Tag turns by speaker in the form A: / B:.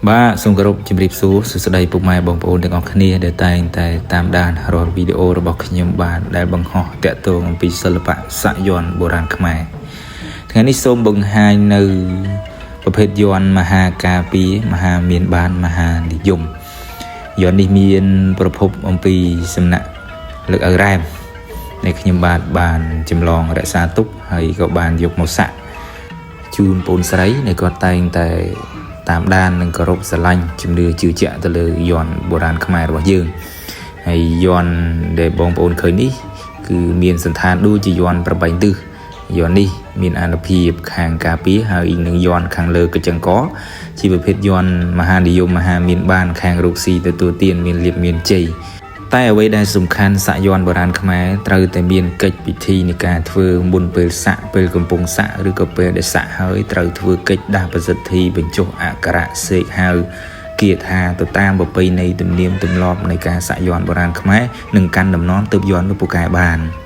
A: បាទសូមគោរពជម្រាបសួរសួស្តីពុកម៉ែបងប្អូនទាំងអស់គ្នាដែលតែងតែតាមដានរាល់វីដេអូរបស់ខ្ញុំបាទដែលបង្ហោះតាក់ទងអំពីសិល្បៈសាក់យ័ន្តបុរាណខ្មែរថ្ងៃនេះសូមបង្ហាញនៅប្រភេទយ័ន្តមហាការពារមហាមានបានមហានិយមយ័ន្តនេះមានប្រភពអំពីសំណាក់លើកឪរ៉ែមដែលខ្ញុំបាទបានចម្លងរក្សាទុកហើយក៏បានយកមកសាក់ ជូនប្អូនស្រីដែលគាត់តែងតែតាមដាននិងគោរពស្រឡាញ់ជំនឿជឿជាក់ទៅលើយ័ន្តបុរាណខ្មែររបស់យើងហើយយ័ន្តដែលបងប្អូនឃើញនេះគឺមានសន្តានដូចជាយ័ន្ត8ទិសយ័ន្តនេះមានអានុភាពខាងការពារហើយនឹងយ័ន្តខាងលើកញ្ចឹងកជាប្រភេទយ័ន្តមហានិយមមហាមានបានខាងរកស៊ីទទួលទានមានលៀបមានជ័យ តែអ្វីដែលសំខាន់សាក់យ័ន្តបុរាណខ្មែរត្រូវតែមានកិច្ចពិធីនៃការធ្វើមុនពេលសាក់ពេលកំពុងសាក់ឬក៏ពេលដែលសាក់ហើយត្រូវធ្វើកិច្ចដាស់ប្រសិទ្ធិបញ្ចុះអក្ខរៈសេកហៅគាថាទៅតាមប្រពៃណីទំនៀមទម្លាប់នៃការសាក់យ័ន្តបុរាណខ្មែរនិងកាន់តំណនទើបយ័ន្តនោះពូកែបាន។